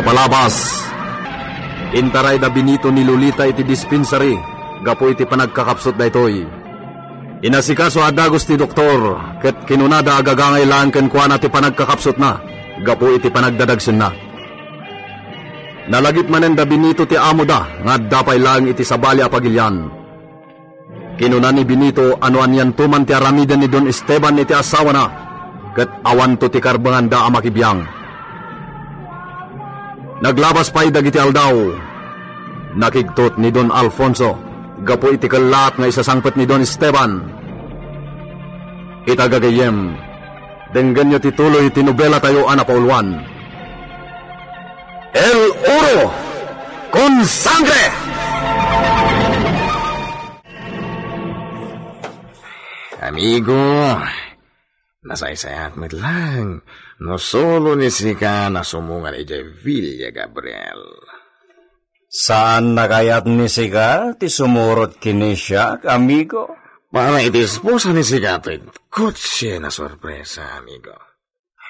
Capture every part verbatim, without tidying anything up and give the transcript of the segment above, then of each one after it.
Palabas, intaray da Benito ni Lolita iti dispensary gapu iti panagkakapsut daytoy. Inasikaso a dagus ti doktor, ket kinunada a gagangay laeng kenkuana ti panagkakapsutna gapu iti panagdadagsenna. Nalagip manen da Benito ti amoda nga adda pay laeng iti sabali a pagilian. Kinuna ni Benito a no anianto man ti aramiden ni Don Esteban iti asawana, ket awanto ti karbenganda a makibiang. Naglabas pay dagiti aldaw. Nakigtot ni Don Alfonso gapu iti kellaat nga isasangpet ni Don Esteban. Ita gagayyem, denggenyo ti tuloy ti nobelatayo a napauluan. El Oro con Sangre! Amigo, nasaysayaat met laeng no solo ni sika a sumungar idiay Villa Gabriel. Saanna kayat ni sika ti sumurot ken ni siak, amigo? Para iti esposa ni sika toy kotse a sorpresa, amigo.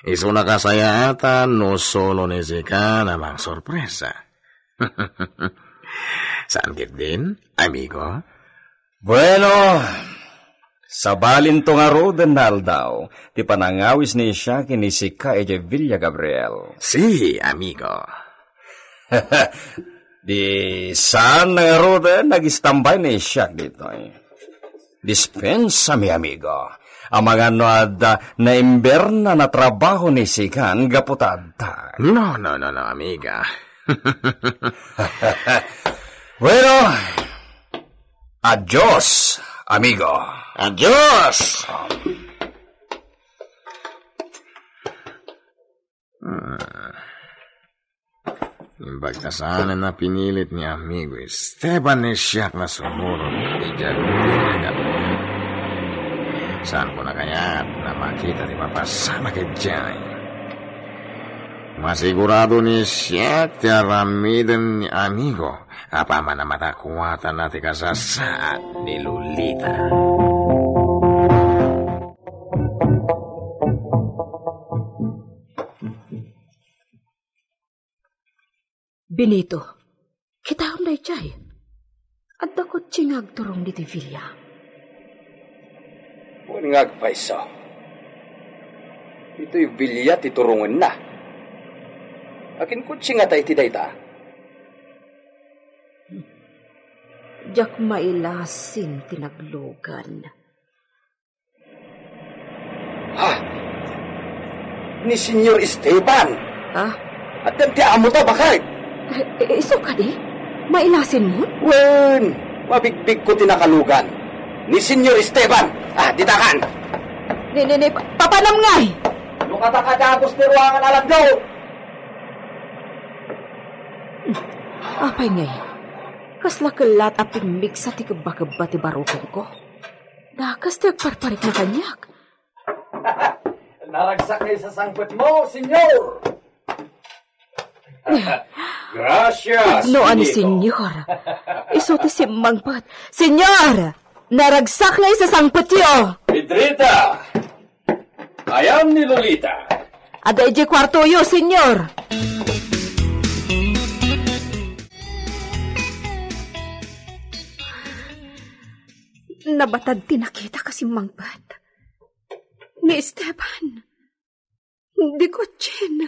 Isu nakasayaatan no solo ni sika a mangsorpresa. Saan ketdin, amigo? Bueno, sabalinto ngaruden nga aldaw ti panangawis ni siak ken ni sika idiay Villa Gabriel. Si, amigo. Di saan ngaruden nga agistambay ni siak ditoy. Dispensami, amigo. Amangan no adda naimberna a trabaho ni sika gapu ta adda. No, no, no, no, amiga. Bueno, adios, amigo. Adios! Ah. Imbag ta saan a pinilit ni amigo Esteban ni siak a sumurot idiay Villa Gabriel. Saanko a kayat a makita ti mapasamak idiay. Masigurado ni siak ti aramiden ni amigo, apaman a matakuatan na ti kasasaad ni Lolita. Benito, kitaem daydiay. Adda kotse nga agturong ditoy villa. Wen nga agpayso. Ditoy villa ti turongenna. Akin kotse ngata iti dayta? Diak mailasin ti naglugan. Ha? Ni Senyor Esteban? Ha? Addan ti amo ta, baket? Eh, eh, isu kadi? Mailasin mo? Wen, mabigbigko ti nakalugan. Ni Senyor Esteban. Ah, ditakan. Ni, ni, ni, pa-, papanam ngay? No katakadagos ti ruangan a landaw. Apay ngay? Kasla kellat a pimmigsa ti kebbakebba ti barukenko. Dakes ti agparparikna kaniak. Naragsak nga isasangpetmo, Senyor! Gracias, no, ani, Benito. Senyor. Isu ti simmangpet. Senyor! Naragsak nga isasangpetyo! Pedrita! Ayan ni Lolita. Adda idiay kuartoyo, Senyor. Nabatad ti nakitak a simmangpet. Ni Esteban. Di kotsen.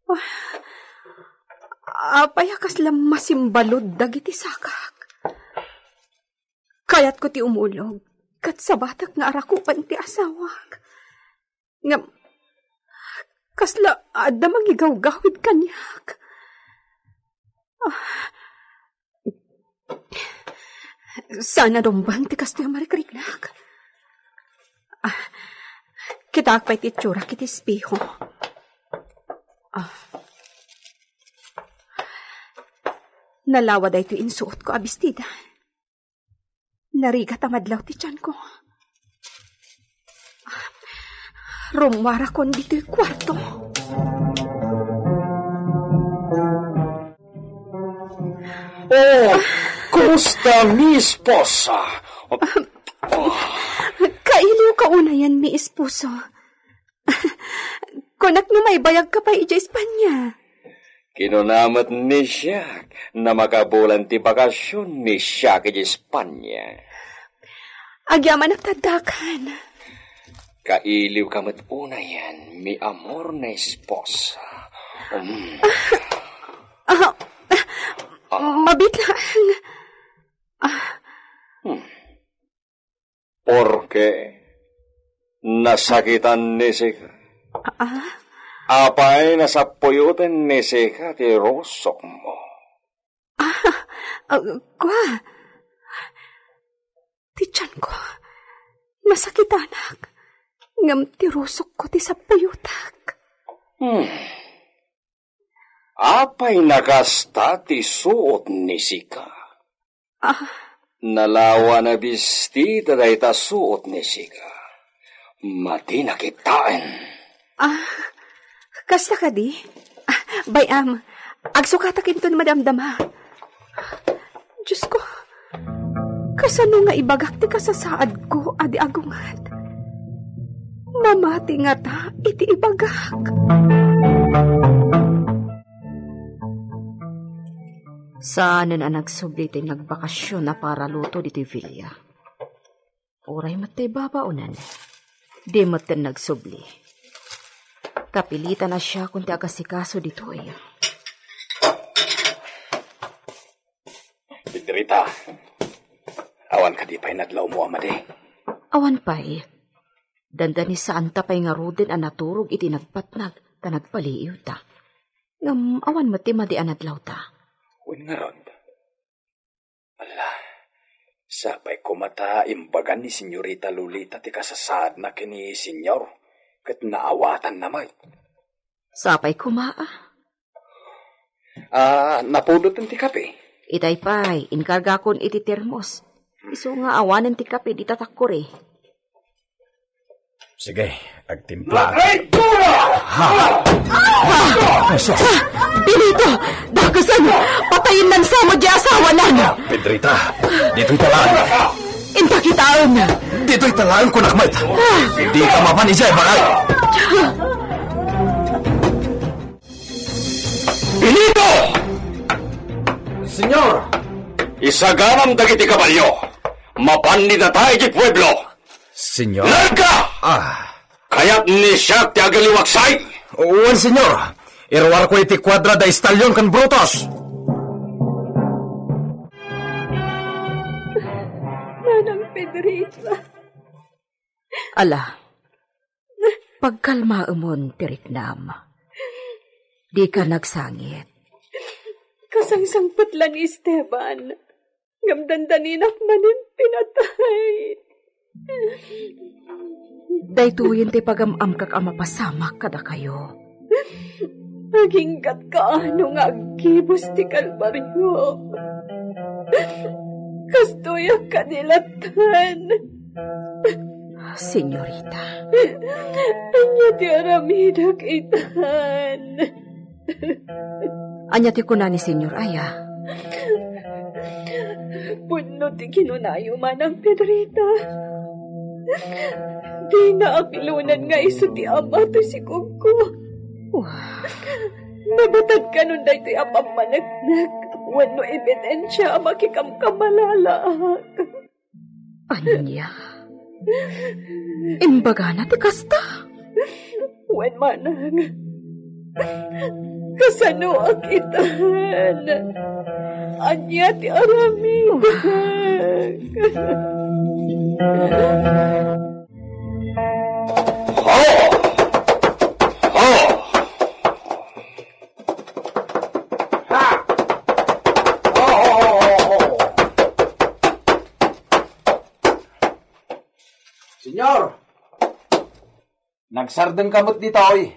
Ah, apay a kasla masimbalud dagiti sakak? Kayatko ti umulog, ket sabatek nga arakupan ti asawak. Ngem, kasla adda mangigawgawid kaniak. Ah, saan a dumbeng ti kastoy a marikriknak. Ah, kitaak pay ti itsurak iti espeho. Ah. Nalawa daytoy insuotko a bestida. Narigat a madlaw ti tianko. Rummuarakon ditoy kuarto. Oh, kumusta, mi esposa? Kailiwka unayen, mi esposo. Anak, no maibayagka pay idiay Espanya. Kinuna met ni Siak, na makabulan ti bakasion ni Siak idiay Espanya. Agyamanak ta addakan. Kailiwka met unayen, mi amor na esposa. Mm. Ah, ah, ah, mabiit laeng. Ah. Hmm. Porke nasakitan ni sika. Ah? Apay, nasappuyoten ni sika ti rusokmo? Ah, ah, kua. Ti tianko, nasakitanak. Ngem ti rusokko ti sappuyotak. Hmm. Apay, nakasta ti suot ni sika? Ah. Nalawa na bisti ta dayta suot ni sika. Mati na kitaen. Ah, kasta kadi? Ah, bay-am, agsukatak inton madamdama. Diosko, kasano nga ibagak ti kasasaadko a di agunget? Mamati ngata iti ibagak. Saanen a nagsubli ti nagbakasyon a paraluto ditoy villa. Uray met ti babaonen, di metten nagsubli. Kapilitan a siakon ti agasikaso ditoy. Pedrita, awan kadi pay nadlawmo a madi? Awan pay. Dandani saanta pay ngaruden a naturog iti nagpatnag ta nagpaliiwta. Ngem awan met ti madi a nadlawta. Wen ngarud. Ala, sapay koma ta imbagan ni Senyorita Lolita ti kasasaadna ken ni Senyor, ket naawatanna met. Sapay koma, a. Ah, napudoten ti kape? Itay pay, inkargakon iti termos. Isu nga awanen ti kape dita takkuri. Sige, agtimpla. Traitora! Ha? Ah! Benito! Dakesen! Patayen nan sa met diay asawanan! Pedrita, ditoy talaen. Inta kitaen! Ditoy talaen, kunak met. Dika mapan idiay balay. Benito! Senyor! Isaganam dagiti kabalio. Mapan ni data iti pueblo. Senyor? Larga! Ah. Kayat ni siak ti agaliwaksay? Wen, senyor. Iruarko iti kuadra da Estalion ken Brutus. Manang Pedrita. Ala, pagkalmaemon ti riknam. Dika nagsangit. Kasangsangpet la ni Esteban. Ngem dandaninak manen pinatay. Daytoyen ti pagam-amkak a mapasamak kadakayo. Aginggat kaano nga aggibus ti kalbario. Kastoyak kadi latten. Senyorita. Ania ti aramidek itan? Ania ti kuna ni Senyor aya? Pudno ti kinunayo, Manang Pedrita. Dina aklonen nga isu ti ama toy sikogko. Wah. Nabatad kanon daytoy a pammaneknek wenno ebidensia a makikamkamalalaak. Ania? Imbagana ti kasta? Wen manang, kasanoak itan? Ania ti aramidek? Ho! Ho! Ha! Ho, ho, ho, ho, ho! Senyor! Nagsardengka met ditoy.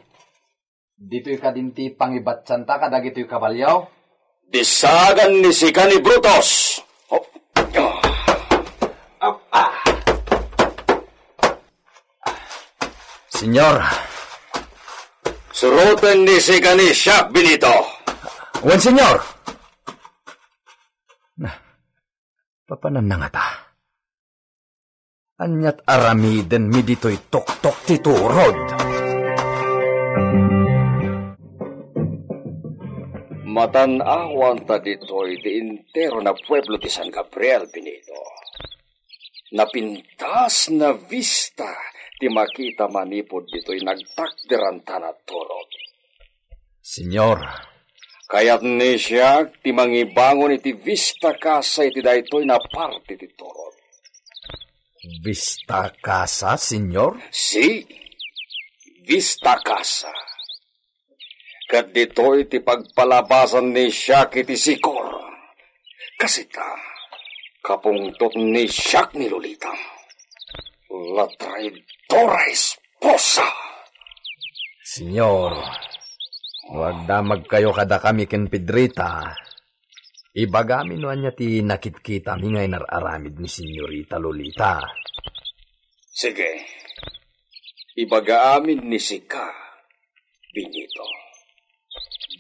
Ditoy kadin ti pangibatsanta kadagitoy kabalio? Disagan ni sika ni Brutus! Oh. Ah, ah. Senyor. Suroten ni sika ni Siak, Benito. Wen, senyor. Na, papananna ngata? Aniat aramidenmi ditoy toktok ti turod? Matan-awan ta ditoy ti entero na pueblo ti San Gabriel, Benito. Napintas na vista ti makita manipud ditoy nagtakderan ta naturog. Señor. Kayat ni siak ti mangibangon iti vista casa iti daytoy na parte ti turod. Vista casa, señor? Si, vista casa. Ket ditoy ti pagpalabasan ni siak iti sikor. Kasita, kapungtot ni siak ni Lolita. La traidora esposa! Señor, no agdamagkayo kadakami ken Pedrita, ibagami no ania ti nakitkitami nga inar-aramid ni Señorita Lolita. Sige, ibagaamin ni sika, Benito.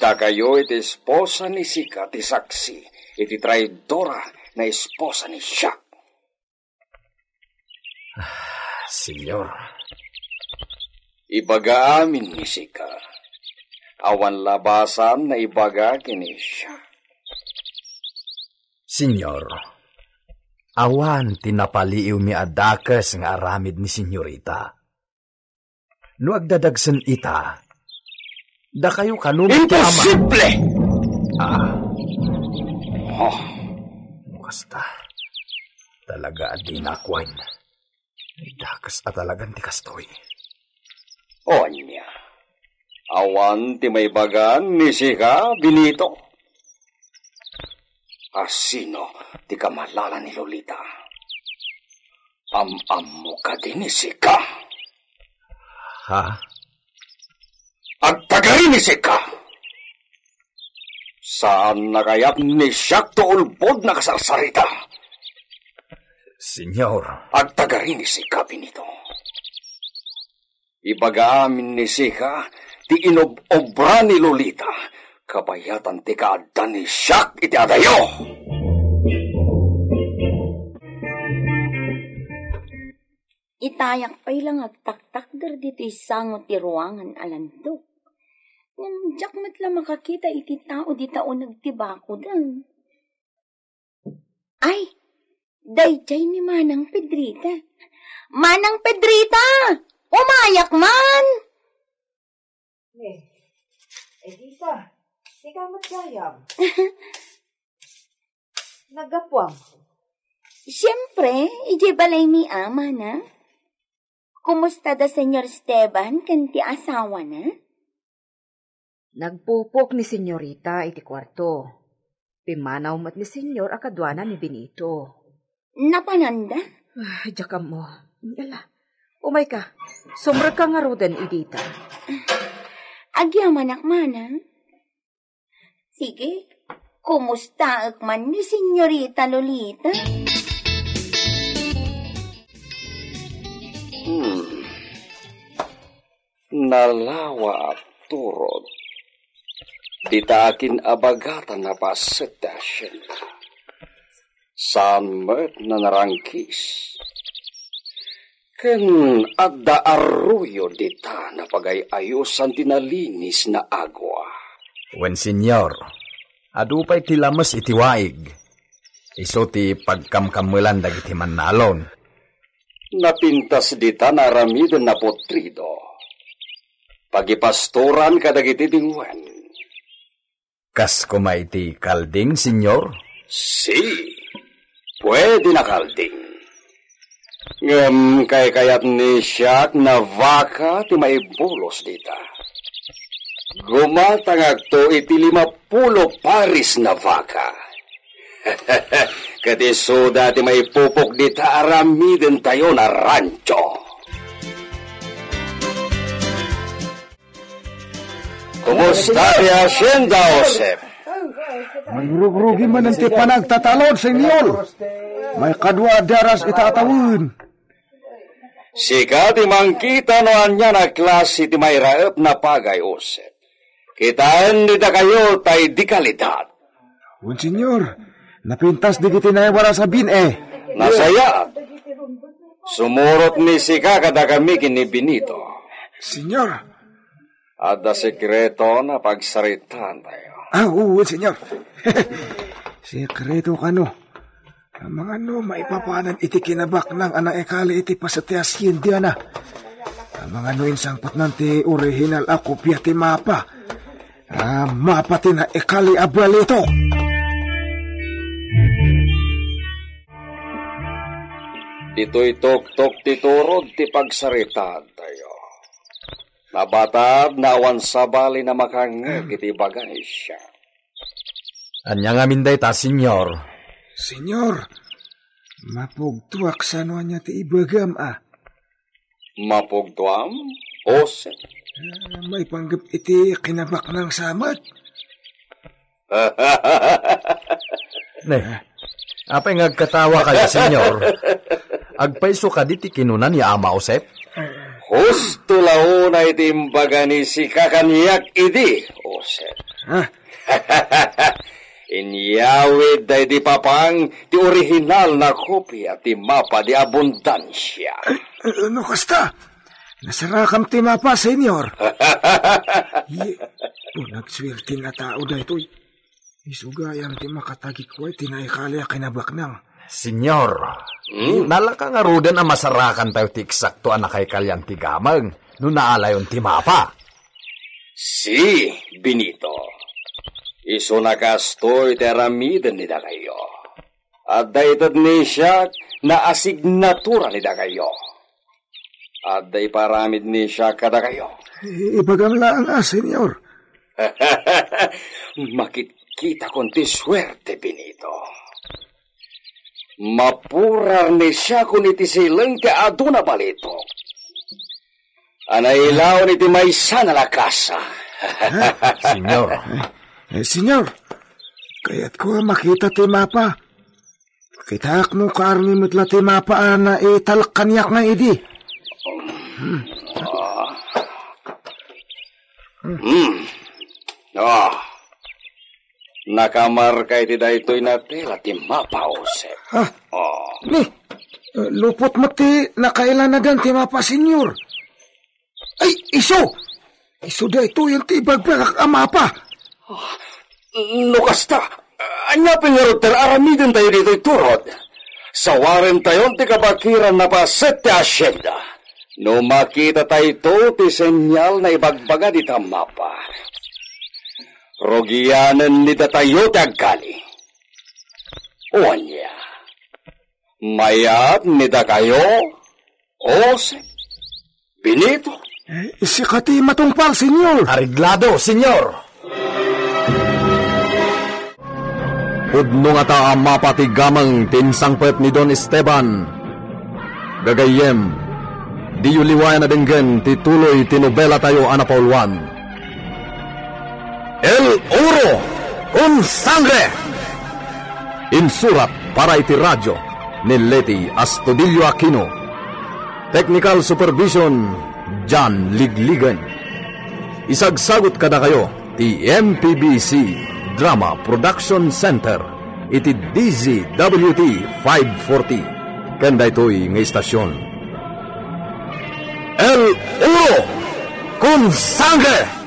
Dakayo iti esposa ni sika ti saksi iti traidora na esposa ni siak. Ah, Señor. Ibagaamin ni sika, awan labasan na ibaga ken ni siak. Señor, awan ti napaliiwmi a dakes nga aramid ni Señorita. No agdadagsen ita, dakayo kano met ti ama. Imposible! Ah. Oh. No kasta, talaga a di nakuan. Ay, dakes a talagan ti kastoy. Ania, awan ti maibagan ni sika, Benito? Asino ti kamalala ni Lolita? Am-ammo kadi ni sika? Ha? Agtagari ni sika! Saan na kayat ni siak ti ulbod na kasarsarita? Señor. Agtagari ni sika, Benito. Ibagaamin ni sika ti inob-obra ni Lolita, kabayatan ti kaadda ni siak iti adayo. Itayak pay la nga agtaktakder ditoy sango ti ruangan a landok. Ngem diak met la makakita iti tao dita uneg ti bakoden. Ay, daydiay ni Manang Pedrita. Manang Pedrita! Umayak man! Eh, Edita, sika met gayam. Naggapuam. Siempre, idiay balaymi a, Manang. Kumusta da Señor Esteban ken ti asawana? Nagpupok ni Señorita iti kuarto. Pimmanaw met ni Señor a kaduana ni Benito. Napananda? Ah, diak ammo. Ala, umayka. Sumrekka ngaruden, Edita. Agyamanak, Manang. Sige, kumustaek man ni Señorita Lolita? Hmm. Nalawa a turod. Dita akin-abaga ta napaset ti asienda. Saan met a narangkis. Ken adda arroyo dita napagay-ayosan ti nalinis nga agua. Wen, Señor, adu pay ti lames iti waig. Isu ti pagkamkammelan dagiti mannalon. Napintas dita nga aramiden a putrido. Pagipastoran kadagiti dingwen. Kas koma iti kalding, Señor? Si, pwede na kalding. Ngem kaykayat ni siak nga baka ti maibulos dita. Gumatangakto iti lima pulo paris nga baka. Ket isuda ti maipupok dita aramidentayo nga rancho. Kumusta ti asienda, Josep? Magrugrugi manen ti panagtatalon, Señor. Maikadua a daras ita a tawen. Sika ti mangkita no ania a klase ti mairaep nga pagay, Josep. Kitaen ni dakayo tay di kalidad. Wen, Señor, napintas dagiti naibaras a bin-e. Nasayaat. Sumurot ni sika kadakami ken ni Benito. Señor, Adda sekreto a pagsaritaantayo. Ah, wen, Señor. Sekreto kano. Amangan no maipapanan iti kinabaknang a naikali iti paset ti haciendana. Amangan no insangpetnan ti orihinal a kopia ti mapa. Ah, mapa ti naikali a balitok. Ditoy tuktok ti turod ti pagsaritaantayo. Nabatad nga awan sabali a makangngeg iti ibaga ni siak. Ania ngamin dayta, Señor? Señor, mapugtoak sano ania ti ibagam, a. Mapugtoam, Jose? Ah, maipanggep iti kinabaknang sa met. Ne, apay nga agkatawa kayo, Señor? Agpayso kadi ti kinuna ni Ama Josep? Husto la unay ti imbaga ni sika kaniak idi, Josep. Ha? Inyawid daydi papang ti orihinal a kopia ti mapa di abundansia. Eh, eh, no kasta, nasarakam ti mapa, Señor. Ye, o, nagsuwerte a tao daytoy. Isu gayam ti makatagikuay ti naikali a kinabaknang. Señor, hmm? Nalaka ngaruden a masarakantayo ti eksakto a nakaikalian ti gameng no naalayon ti mapa. Si, Benito, isuna kastoy ti aramiden ni dakayo. Adda ited ni siak a asignatura ni dakayo. Adda iparamid ni siak kadakayo. I-, ibagam laeng, a, Señor. Makitkitakon ti suerte, Benito. Mapurar ni siakon iti sileng ti adu a balitok a nailaon iti maysa a kasa. Señor. Eh, eh, Señor, kayatko a makita ti mapa. Kitaak no kaarmi met la ti mapa a naitalek kaniak nga idi. Hmm. Ah. Nakamarka iti daytoy a tela ti mapa, Josep. Ah. Oh. Ni, eh, lupot met ti nakailanagan ti mapa, Señor. Ay, isu! Isu daytoy ti ibagbagak a mapa. Ah, no kasta, ania pay ngarud ti aramidentayo ditoy turod? Sawarentayon ti kabakiran a paset ti hacienda. No makitatayto ti señal a ibagbaga dita mapa, rugianen ni datayo ti aggali. O ania, mayat ni dakayo, Josep? Benito? Eh, sika ti matungpal, Señor. Areglado, Señor. Pudno ngata a mapa ti gameng ti insangpet ni Don Esteban. Gagayyem, diyo liwayan a denggen ti tuloy ti nobelatayo a napauluan. El Oro con Sangre! Insurat para iti radio ni Leti Astudillo Aquino. Technical supervision, John Ligligan. Isagsagut kadakayo ti M P B C Drama Production Center iti D Z W T five forty. Ken daytoy nga istasyon, El Oro con Sangre!